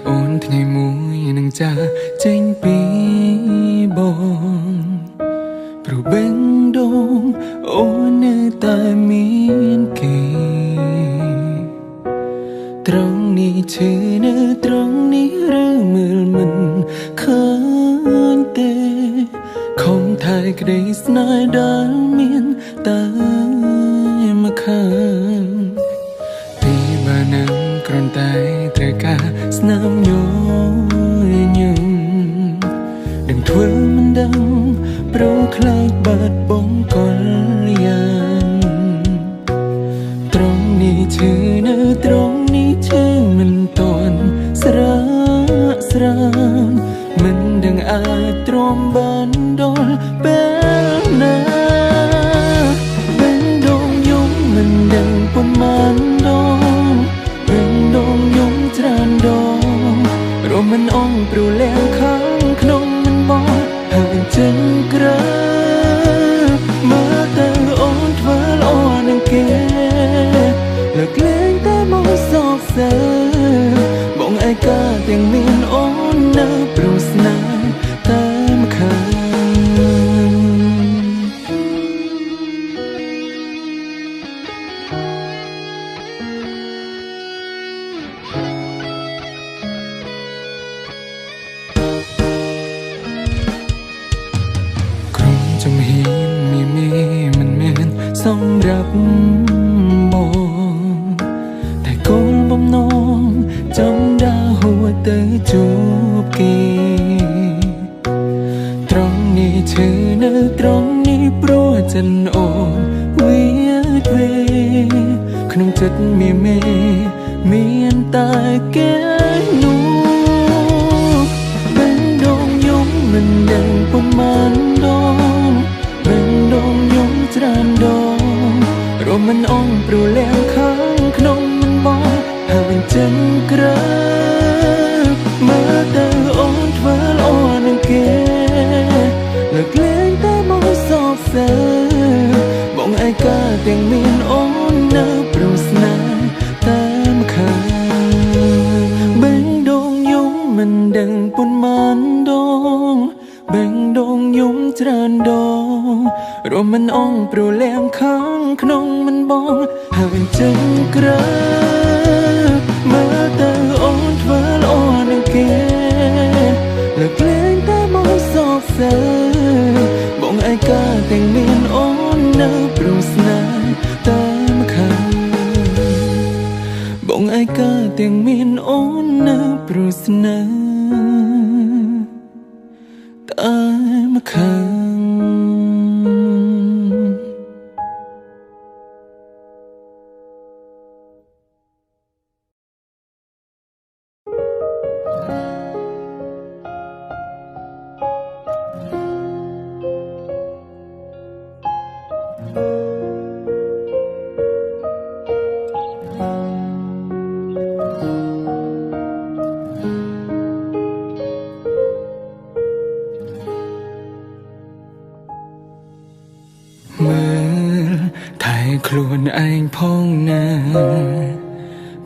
អូនថ្ងៃមួយនឹងចាចេញពីបងព្រោះបេងដូងអូននៅតែមានគេត្រង់នេះឈឺនៅត្រង់នេះឬមើលមិនឃើញទេខំថែក្តីស្នេហ៍ដែលមានតែម្ខាងពីបើនឹងគ្រាន់តែត្រូវការស្នាមញញឹមនឹងធ្វើមិនដឹងព្រោះខ្លាចបាត់បង់កល្យានត្រង់នេះឈឺនៅត្រង់នេះឈឺមិនទាន់ស្រាកស្រានមិនដឹងអាចទ្រាំបានដល់ពេលណាបេះដូងយំមិនដឹងប៉ុន្មានដងបេះដូងយំច្រើនដងរំមិនអងព្រោះលះខាងក្នុងមិនបងហើយចេញក្រៅមើលទៅអូនធ្វើល្អនឹងគេលើកលែងតែមកសោកសៅបងឯកាទាំងមានអូននៅព្រោះស្នេហ៍តែម្ខាងក្រុមជំហានមីមីមិនមែនសម្រាប់បងតែគោលបំណងចង់ដើរហួតទៅជួបគេត្រង់នេះឈឺនៅត្រង់នេះព្រោះចិនអូនវាទ្វេក្នុងចិត្តមីមេមានតែគេនោះបេះដូងយំមិនដឹងប៉ុន្មានដងបេះដូងយំច្រើនដងរំមិនអងព្រោះលះខាងក្នុងមិនបងហើយចេញក្រៅមើលទៅអូនធ្វើល្អនឹងគេលើកលែងតែមកសោកសៅបងឯកាទាំងមានអូននៅព្រោះស្នេហ៍តែម្ខាងបេះដូងយំមិនដឹងប៉ុន្មានដងបេះដូងយំច្រើនដងរំមិនអងព្រោះលះខាងក្នុងមិនបងហើយចេញក្រៅមើលទៅអូនធ្វើល្អនឹងគេលើកលែងតែមកសោកសៅបងឯកាទាំងមានអូននៅព្រោះស្នេហ៍តែម្ខាងបងឯកាទាំងមានអូននៅព្រោះស្នេហ៍តែម្ខាងខ្លួនឯងផងណា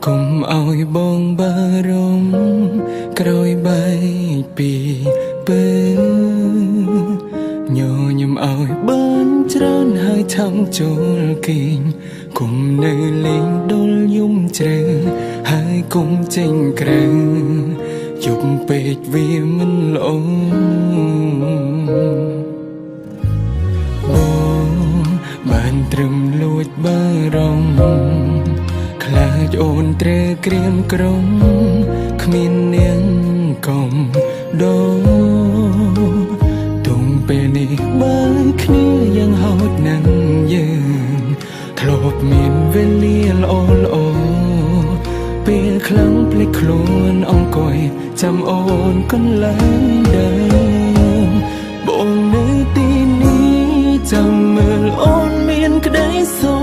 កុំឲ្យបងបារម្ភក្រោយបែកពីពើញញឹមឲ្យបានច្រើនហើយឆាំចូលគេងគុំនៅលេងដុលយំជ្រៅហើយគុំចេញក្រៅយប់ពេកវាមិនល្អបានត្រឹមលួចបារម្ភខ្លាចអូនត្រូវក្រៀមក្រំគ្មាននាងកំដូទុំពេលនេះបើគ្នាយ៉ាងហោចណាស់យើងធ្លាប់មានវេលាល្អល្អពេលខ្លាំងភ្លេចខ្លួនអង្គុយចាំអូនកន្លែងដើមបងនៅទីនេះចាំមើលអូនមានក្តីសុ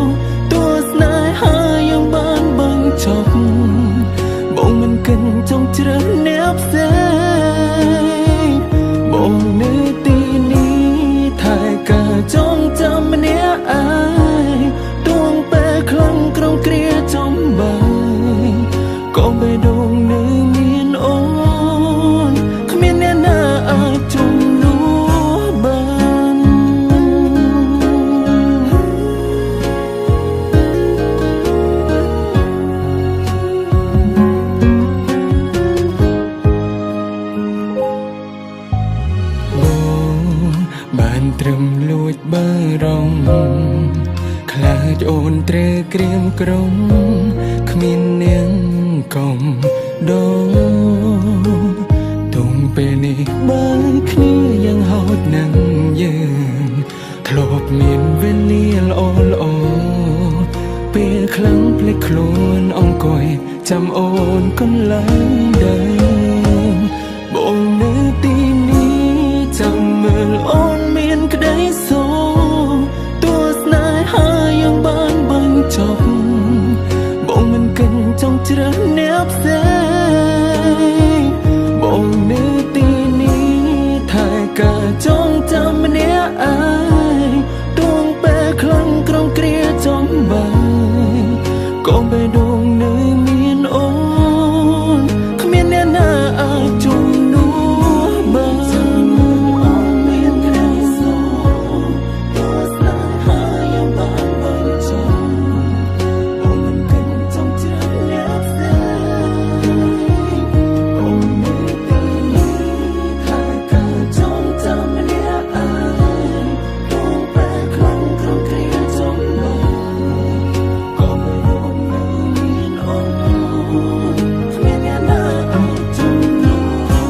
ខទោះស្នេហាយ៉ាងបានបញ្ចប់បងមិនគិតចង់ជ្រើសអ្នកផ្សេងបងនៅទីនេះថែការចងចាំម្នាក់ឯងទួងពេលខ្លាំងក្រុងគ្រាចំបាយក៏បេះដូងនៅ ក្រំគ្មាននាងកំដរទុំពេលនេះបើគ្នាយ៉ាងហោចនឹងយើងធ្លាប់មានវេលាល្អល្អពេលខ្លាំងភ្លេចខ្លួនអង្គុយចាំអូនកន្លែងដើមបងនៅទីនេះចាំមើលអូនមានក្តីសុខទោះស្នេហាយ៉ាងបានបញ្ចប់បងមិនគិតចង់ជ្រើសអ្នកផ្សេងបងនៅទីនេះថែការចងចាំម្នាក់ឯងទងពេលខ្លាំងក្រុងគ្រាចង់បាយក៏បេះដូងនៅមានអូនគ្មានអ្នកណាអាចជំនួសបានអូនមានក្តីសុខទោះស្នេហាយ៉ាងបានបញ្ចប់បងមិនគិតចង់ជ្រើសអ្នកផ្សេងបងនៅទីនេះថែការចងចាំម្នាក់ឯងទងពេលខ្លាំងក្រុងគ្រាចង់បាយក៏បេះដូងនៅមានអូនគ្មានអ្នកណាអាចជំនួសប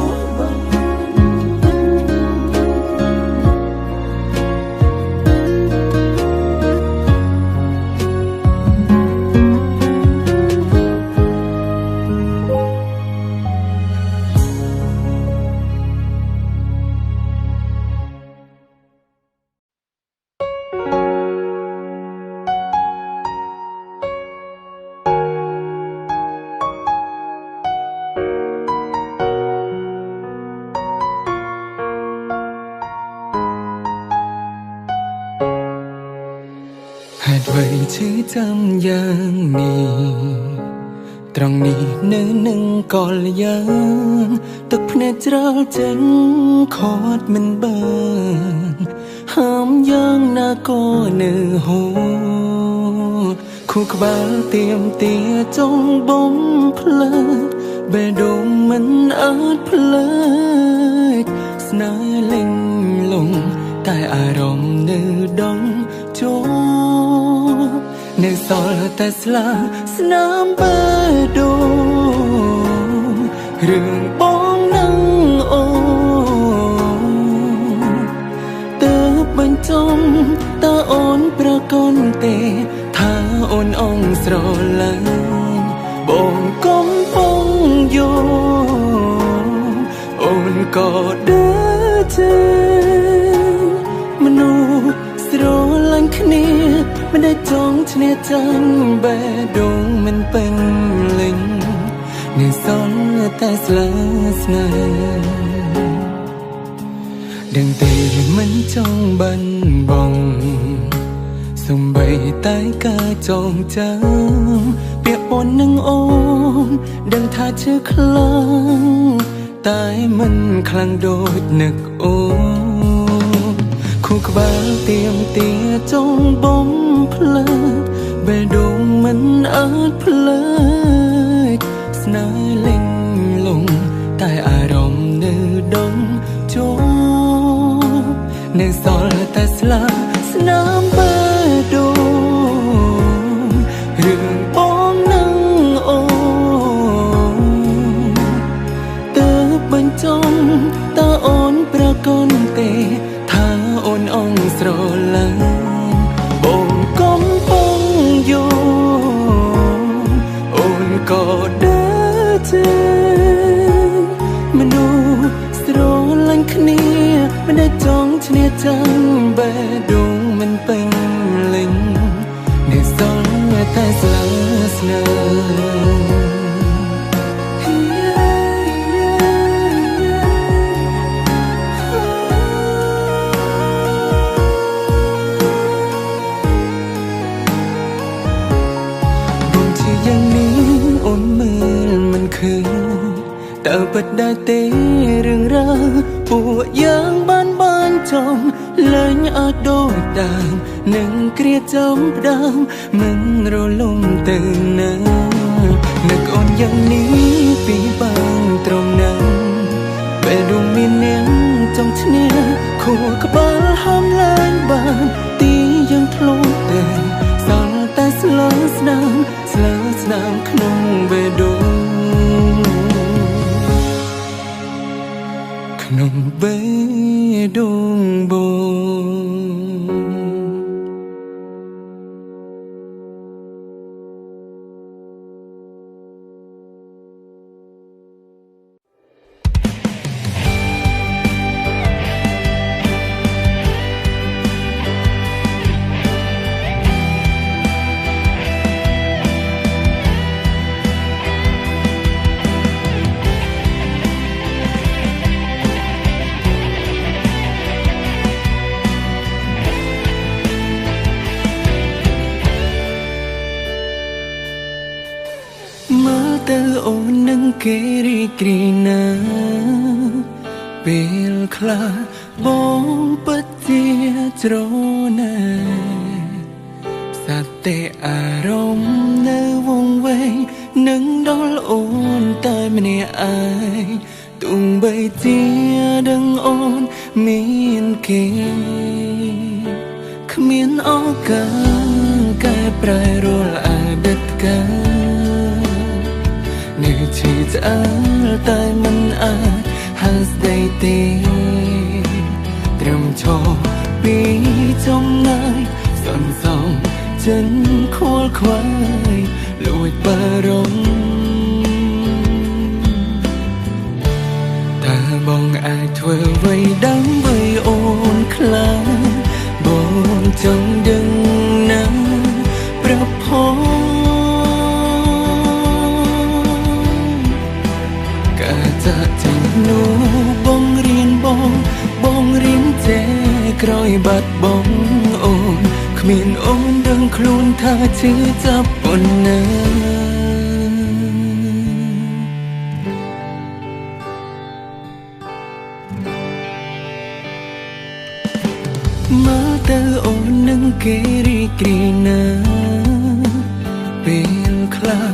ាន ហេតុអ្វីឈឺចាំយ៉ាងនេះត្រង់នេះនៅនឹងកលយ៉ាងទឹកភ្នែកច្រាលចេញខាត់មិនបានហាមយ៉ាងណាក៏នៅហូរខួរក្បាលទៀមទាចង់បំផ្លាបេះដូងមិនអាចភ្លេចស្នេហ៍លេងលងតែអារម្មណ៍នៅដងជាប់នៅសល់តែស្លាស្នាមបេះដូងរឿងបងនឹងអូនទើបបញ្ចំតើអូនប្រកនទេថាអូនអងស្រឡាញ់បងកំពុងយោអូនក៏ដើរចេញមនុស្សស្រឡាញ់គ្នាមិនដែលចង់ឈ្នះចាញ់បេះដូងមិនពេញលេញនៅសល់តែស្លាស្នេហ៍ដឹងទេមិនចង់បាន់បងសំបីតែការចងចាំពាក្យប៉ុននឹងអូនដឹងថាឈឺខ្លាំងតែមិនខ្លាំងដូចនឹកអូនខួរក្បាលទៀមទាចង់បំផ្លាបេះដូងមិនអាចភ្លេចស្នេហ៍លេងលងតែអារម្មណ៍នៅដងជាប់នៅសល់តែស្លាស្នាមបេះដូងរឿងបងនឹងអូនទើបបញ្ចំតើអូនប្រកនទេថាអូនអងស្រឡាញ់បងកំពុងយោអូនក៏ដើរចេញមនុស្សស្រឡាញ់គ្នាមិនដែលចង់ឈ្នះចាញ់បេះដូងមិនពេញលេញនៅសល់តែស្លាស្នេហ៍បងជាយ៉ាងនេះអូនមើលមិនឃើញតើពិតដែរទេរឿងរ៉ាវពួកយើងបានចំលែងអាចដូចដើមនឹងគ្រាចំផ្ដើមមិនរលំទៅណានឹកអូនយ៉ាងនេះពីបាងត្រង់ណាពេលដួងមាននាងចង់ឈ្នះខួរក្បាលហាមលែងបានទីយ៉ាងធ្លាប់តែសល់តែស្លាស្នាម ក្នុងបេះដូងបងទៅអូននឹងគេរីករាយណាពេលខ្លះបងពិតជាច្រណែសតិអារម្មណ៍នៅវងវែងនឹងដល់អូនតែម្នាក់ឯងទោះបីជាដឹងអូនមានគេគ្មានឱកាសកែប្រែរាល់អតីតកាលនៅជាឆ្អើលតែមិនអាចហាស្ដីទេត្រឹមឈរពីចម្ងាយសន្សំចិនខួលខ្វាយលួចបារម្ភតើបងអាចធ្វើអ្វីដើម្បីអូនខ្លាំងបងចង់ដឹងណាស់ប្រាប់ផងចាក់ចេញនោះបងរៀនបងបងរៀនចេះក្រោយបាត់បងអូនគ្មានអូនដឹងខ្លួនថាឈឺចាប់ប៉ុណ្ណាមើលទៅអូននឹងគេរីករាយណាពេលខ្លះ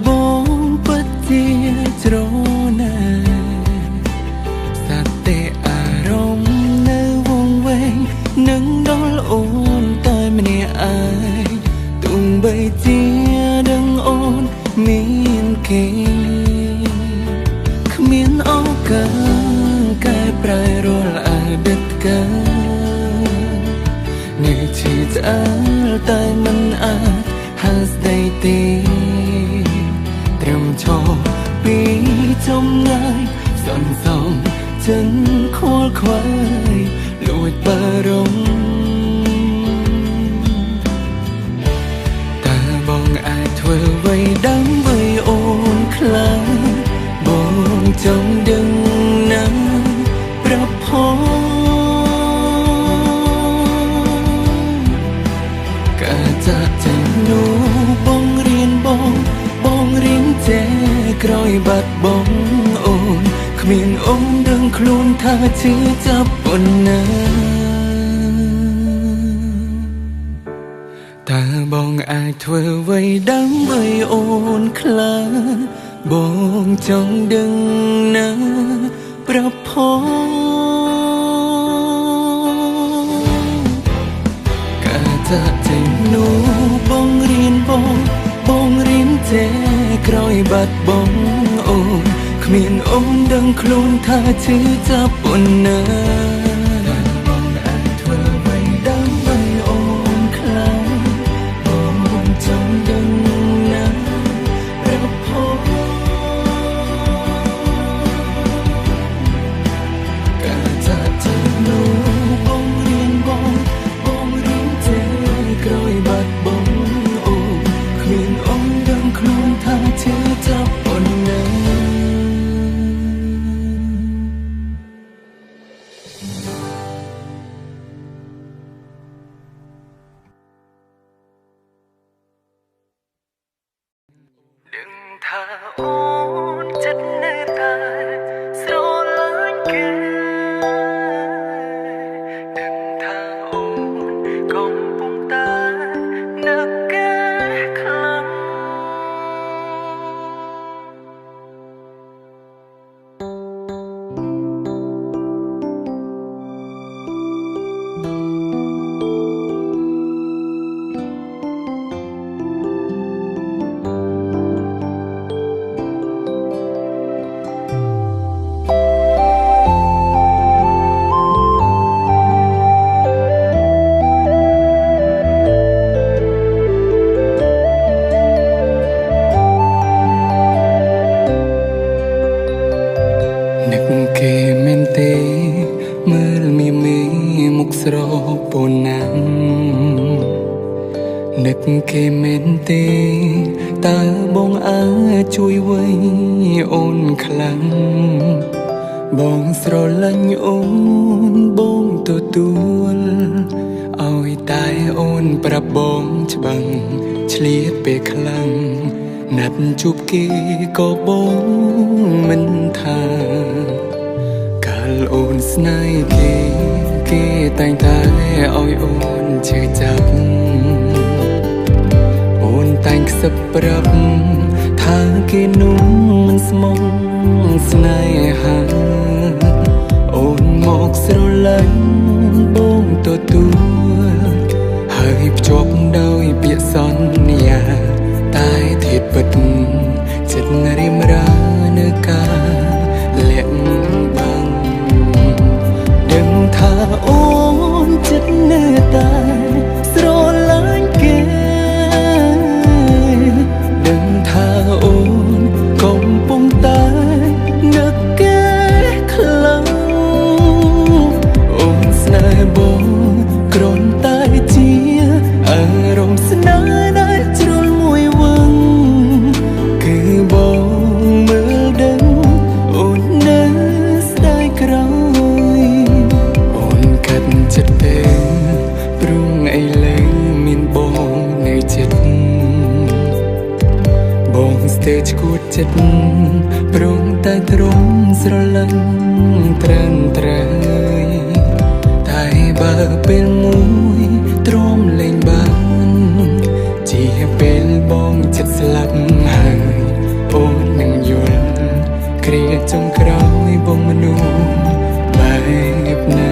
បងពិតជាច្រណែសតិអារម្មណ៍នៅវងវែងនឹងដល់អូនតែម្នាក់ឯងទោះបីជាដឹងអូនមានគេគ្មានឱកាសកែប្រែរាល់អតីតកាលនៅជាឆ្អើលតែមិនអាចហាស្ដីទេត្រឹមឈរពីចម្ងាយសន្សំចិនខួលខ្វាយលួចបារម្ភតើបងអាចធ្វើអ្វីដើម្បីអូនខ្លាំងបងចង់ដឹងណាស់ប្រាប់ផងការចាក់ចេញនោះបងរៀនបងបងរៀនចេះក្រោយបាត់បងអូនគ្មានអូនដឹងខ្លួនថាឈឺចាប់ប៉ុណ្ណាតើបងអាចធ្វើអ្វីដើម្បីអូនខ្លាំងបងចង់ដឹងណាស់ប្រាប់ផងការចាក់ចេញនោះបងរៀនបងបងរៀនចេះក្រោយបាត់បងអូនគ្មានអូនដឹងខ្លួនថាឈឺចាប់ប៉ុណ្ណាបងអាចធ្វើអ្វីដើម្បីអូនខ្លាំងបងចង់ដឹងណាស់ប្រាប់ផងការចាក់ចេញនោះបងរៀនបងបងរៀនចេះក្រោយបាត់បងអូនគ្មានអូនដឹងខ្លួនថាឈឺចាប់ប៉ុណ្ណា ស្រពណាំនឹកគេមែនទេតើបងអាចជួយវៃអូនខ្លាំងបងស្រឡាញ់អូនបងទទួលឲ្យតែអូនប្រាប់បងច្បាំងឆ្លៀតពេលខ្លាំងណាត់ជួបគេក៏បងមិនថាកាលអូនស្នេហ៍គេគេតែងតែឲ្យអូនជឿចាប់អូនតែងខ្សឹបប្រាប់ថាគេនោះមិនស្មងស្នេហាអូនមកស្រឡាញ់បងទទួលហើយភ្ជាប់ដោយពាក្យសន្យាតែធាតុពិតចិត្តរៀមរានៅការលាក់បាំងដឹងថាអូនចិត្តនៅតែស្រឡាញ់គេដឹងថាអូនកំពុងតែនឹកគេខ្លាំងអូនស្នេហ៍បងគ្រាន់តែជាអារម្មណ៍ស្នេហ៍ដែលជ្រុលមួយវងគឺបងមើលដឹងអូននៅស្ដាយក្រោយអូនកាត់ចិត្តទេព្រោះឥឡូវមានបងនៅចិត្តបងស្ទើរឈួតចិត្តព្រមតែទ្រាំស្រឡាញ់ត្រានត្រើយតែបើពេលមួយទ្រាំលេងបានជាពេលបងចិត្តស្លាប់ហើយអូននឹងយល់គ្រាចុងក្រោយបងមនុស្សបែបណា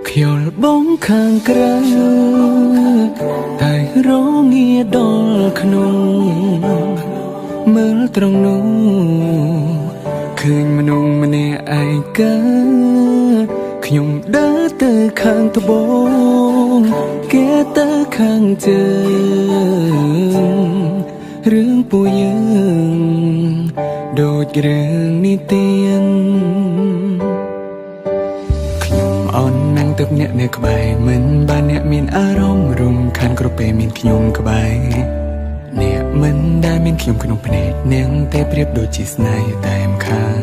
ខ្យល់បងខាងក្រៅតែរងាដល់ក្នុងមើលត្រង់នោះឃើញមនុស្សម្នាក់ឯកាខ្ញុំដើរទៅខាងត្បូងគេទៅខាងជើងរឿងពួកយើងដូចរឿងនិទានអូននឹង ទើបអ្នកនៅក្បែរមិនបានអ្នកមានអារម្មណ៍រំខានគ្រប់ពេលមានខ្ញុំក្បែរអ្នកមិនដែលមានខ្ញុំក្នុងភ្នែកនាងតែប្រៀបដូចជាស្នេហ៍តែម្ខាង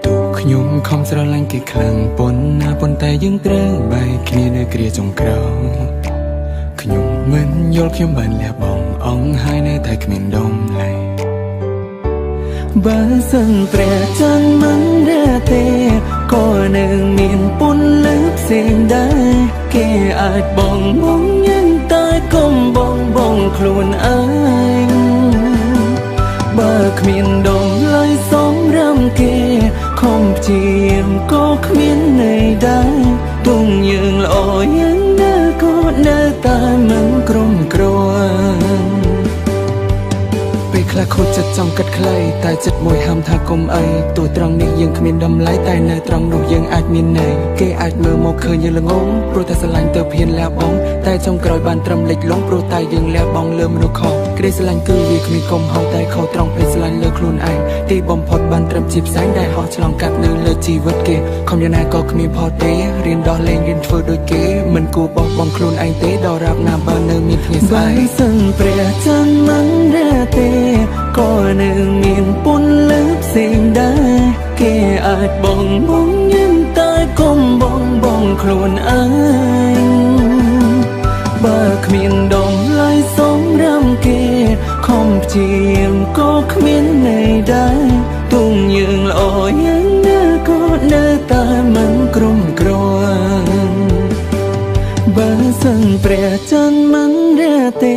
ទូខ្ញុំខំស្រឡាញ់គេខ្លាំងប៉ុណ្ណាប៉ុន្តែយើងត្រូវបែកគ្នានៅគ្រាចុងក្រោយខ្ញុំមិនយល់ខ្ញុំបានលះបង់អង្គហើយនៅតែគ្មានតម្លៃបើសិនព្រះច័ន្ទមិនរះទេក៏នឹងមានពន្លឺផ្សេងដែរគេអាចបងបងញ៉ាំតែកុំបងបងខ្លួនឯងបើគ្មានតម្លៃសម្រាប់គេខំព្យាយាមក៏គ្មានន័យដែរទោះយើងល្អយ៉ាងណាក៏នៅតែមិនគ្រប់គ្រាន់ពេលខ្លះខូចចិត្តចង់គិតខ្លីតែចិត្តមួយហាមថាកុំអីទោះត្រង់នេះយើងគ្មានតម្លៃតែនៅត្រង់នោះយើងអាចមានន័យគេអាចមើលមកឃើញយើងល្ងងព្រោះតែស្រឡាញ់ទៅភៀនលះបង់តែចុងក្រោយបានត្រឹមលិចលង់ព្រោះតែយើងលះបង់លើមនុស្សខុសក្តីស្រឡាញ់គឺវាគ្មានកំហុសតែខុសត្រង់ភ្លេចស្រឡាញ់លើខ្លួនឯងទីបំផុតបានត្រឹមជាផ្សែងដែលហោះឆ្លងកាត់នៅលើជីវិតគេខំយ៉ាងណាក៏គ្មានផលទេរៀនដោះលែងរៀនធ្វើដូចគេមិនគួរបោះបង់ខ្លួនឯងទេដល់រាបណាបើនៅមានថ្ងៃស្អែកបើសិនព្រះច័ន្ទមិនរះទេក៏នឹងមានពន្លឺផ្សេងដែរគេអាចបងបងញ៉ាំតែកុំបងបងខ្លួនឯងបើគ្មានតម្លៃសម្រាប់គេខំព្យាយាមក៏គ្មានន័យដែរទោះយើងល្អយ៉ាងណាក៏នៅតែមិនគ្រប់គ្រាន់បើសិនព្រះច័ន្ទមិនរះទេ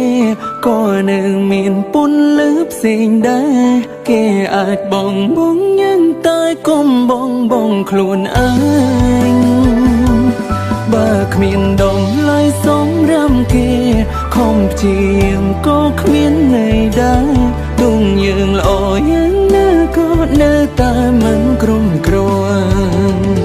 ក៏នឹងមានពន្លឺផ្សេងដែរគេអាចបងបងញ៉ាំតែកុំបងបងខ្លួនឯងបើគ្មានតម្លៃសម្រាប់គេខំព្យាយាមក៏គ្មានន័យដែរទោះយើងល្អយ៉ាងណាក៏នៅតែមិនគ្រប់គ្រាន់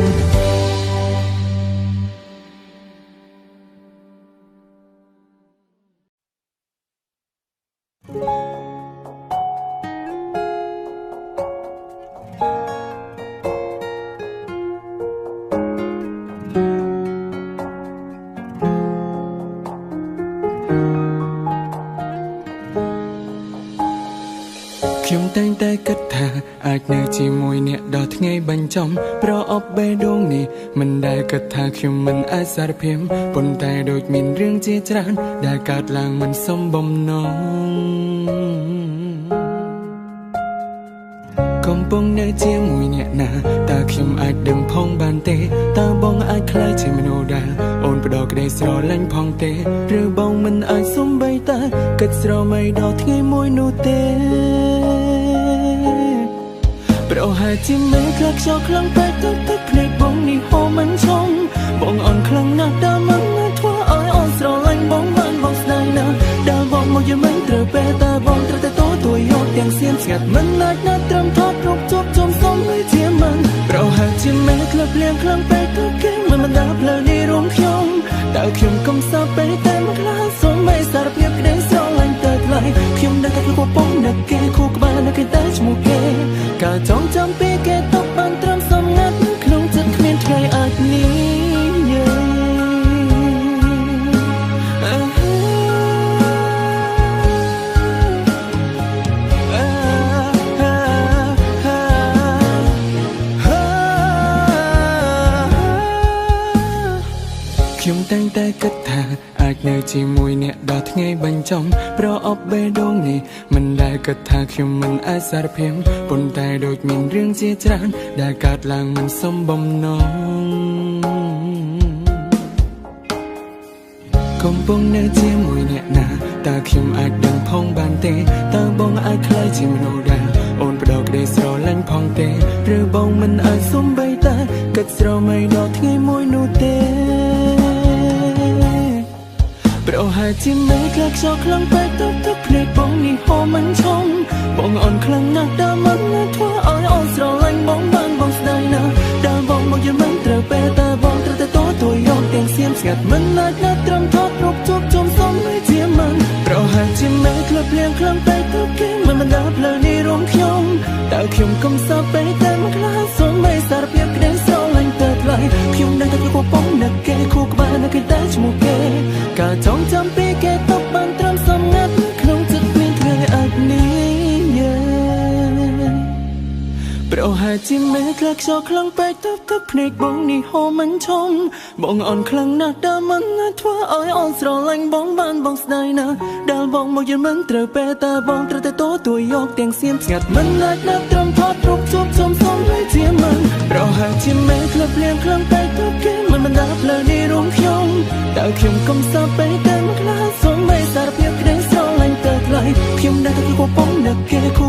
ខ្ញុំតែងតែគិតថាអាចនៅជាមួយអ្នកដល់ថ្ងៃបញ្ចប់ប្រអប់បេះដូងនេះមិនដែលគិតថាខ្ញុំមិនអាចសារភាពប៉ុន្តែដូចមានរឿងជាច្រើនដែលកើតឡើងមិនសមបំណងកំពុងនៅជាមួយអ្នកណាតើខ្ញុំអាចដឹងផងបានទេតើបងអាចក្លាយជាមនុស្សដែលអូនផ្ដល់ក្តីស្រឡាញ់ផងទេឬបងមិនអាចសំបីតែគិតស្រមៃដល់ថ្ងៃមួយនោះទេប្រហែលជាមិនខ្លះខ្យល់ខ្លាំងពេកទៅទឹកភ្នែកបងនេះហូរមិនឈំបងអន់ខ្លាំងណាស់ដល់មិនធ្វើឲ្យអូនស្រឡាញ់បងបានបងស្ដាយណាស់ដល់បងមកយើងមិនត្រូវពេលតើបងត្រូវតែទទួលយកទាំងសៀមស្ងាត់មិនអាចណាស់ត្រឹមថតរូបជួបជុំសុំឲ្យជាមិនប្រហែលជាមិនខ្លះភ្លៀងខ្លាំងពេកទៅគេមិនបណ្ដាផ្លូវនេះរួមខ្ញុំតើខ្ញុំកំសោពេកតែមិនខ្លះសុំឲ្យសារភាពក្តីស្រឡាញ់ទៅថ្លៃខ្ញុំនៅតែគួរពងនឹកគេគូក្បាលនឹកគេតែឈ្មោះគេការចងចាំពេលគេតបបានត្រឹមសម្ងាត់ក្នុងចិត្តគ្មានថ្ងៃអាចនិយាយខ្ញុំតែងតែគិតថាអាចនៅជាមួយអ្នកដល់ថ្ងៃបញ្ចប់ប្រអប់បេះដូងនេះមិនដែលគិតថាខ្ញុំមិនអាចសារភាពប៉ុន្តែដូចមានរឿងជាច្រើនដែលកើតឡើងមិនសមបំណងកំពុងនៅជាមួយអ្នកណាតើខ្ញុំអាចដឹងផងបានទេតើបងអាចក្លាយជាមនុស្សដែលអូនផ្ដល់ក្តីស្រឡាញ់ផងទេឬបងមិនអាចសំបីតែគិតស្រមៃដល់ថ្ងៃមួយនោះទេប្រហែលជាមិនខ្លះខ្យល់ខ្លាំងពេកទៅទឹកភ្នែកបងនេះហូរមិនឈំបងអន់ខ្លាំងណាស់ដល់មិនធ្វើឲ្យអូនស្រឡាញ់បងបានបងស្ដាយណាស់ដល់បងមកយើងមិនត្រូវពេលតើបងត្រូវតែទទួលយកទាំងសៀមស្ងាត់មិនអាចណាស់ត្រឹមថតរូបជួបជុំសុំឲ្យជាមិនប្រហែលជាមិនខ្លះភ្លៀងខ្លាំងពេកទៅគេមិនបណ្ដាផ្លូវនេះរួមខ្ញុំតើខ្ញុំកំសោពេកតែមិនខ្លះសុំឲ្យសារភាពក្តីស្រឡាញ់ទៅថ្លៃខ្ញុំ ខ្យល់ខ្លាំងពេកទៅទឹកភ្នែកបងនេះហូរមិនឈំបងអន់ខ្លាំងណាស់ដែលមិនអាចធ្វើឲ្យអូនស្រឡាញ់បងបានបងស្ដាយណាស់ដែលបងមកយល់មិនត្រូវពេលតើបងត្រូវតែទទួលយកទាំងសៀមស្ងាត់មិនអាចណាប់ត្រឹមថតរូបជួបជុំសុំឲ្យជាមិនប្រហែលជាមេក្លឹបលៀងខ្លាំងពេកទៅគេមិនបណ្ដាផ្លូវនេះរួមខ្ញុំតើខ្ញុំកំសត់ពេកតែមិនខ្លះសូមឲ្យសារភាពក្តីស្រឡាញ់ទៅថ្លៃខ្ញុំដែលទៅកំពុងនឹកគេគួ